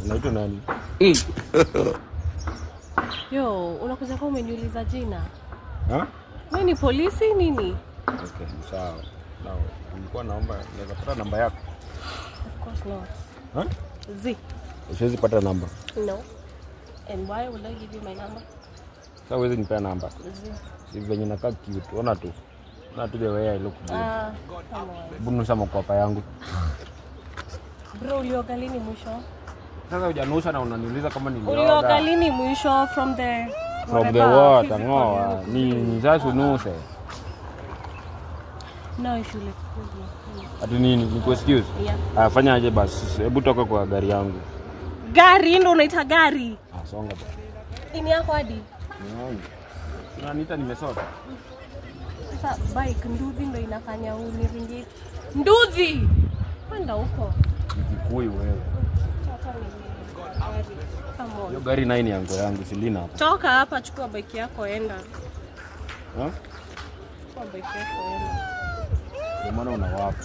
Naitwa nani? Yo, unakuja kwa umeniuliza jina. Ha? Mimi ni polisi nini? Okay, sawa. Na nilikuwa naomba naweza pata namba yako? Of course not. Ha? Z. Siwezi pata namba. No. And why would I give you my number? Sasa huwezi nipea namba. Z. Si venye nakaa cute. Ona tu. Ona tu the way I look good. Ah, come on. Hebu nusa makwapa yangu. Bro, ulioga lini mwisho? Sasa hujanusa na unaniuliza kama Ulioga nilioga. lini mwisho from the From the whatever water, physical ngoa. look? Ni sasa unuse. No, you should excuse me. Ati nini? Ni excuse? Yeah. Ah, fanya aje basi. Hebu toka kwa gari yangu. Gari ndo unaita gari? Ah, songa basi. Ini yako hadi. Nione. Unaniita nimesota. Sasa bike nduthi ndo inafanya uniringi. Nduthi! Kwenda huko. Kikuyu wewe. Hata mimi. Gari. Come on. Hiyo gari naye ni yangu yangu, silina hapa. Toka hapa, chukua bike yako enda. Ha? Chukua bike yako enda. Ndio maana unawapa.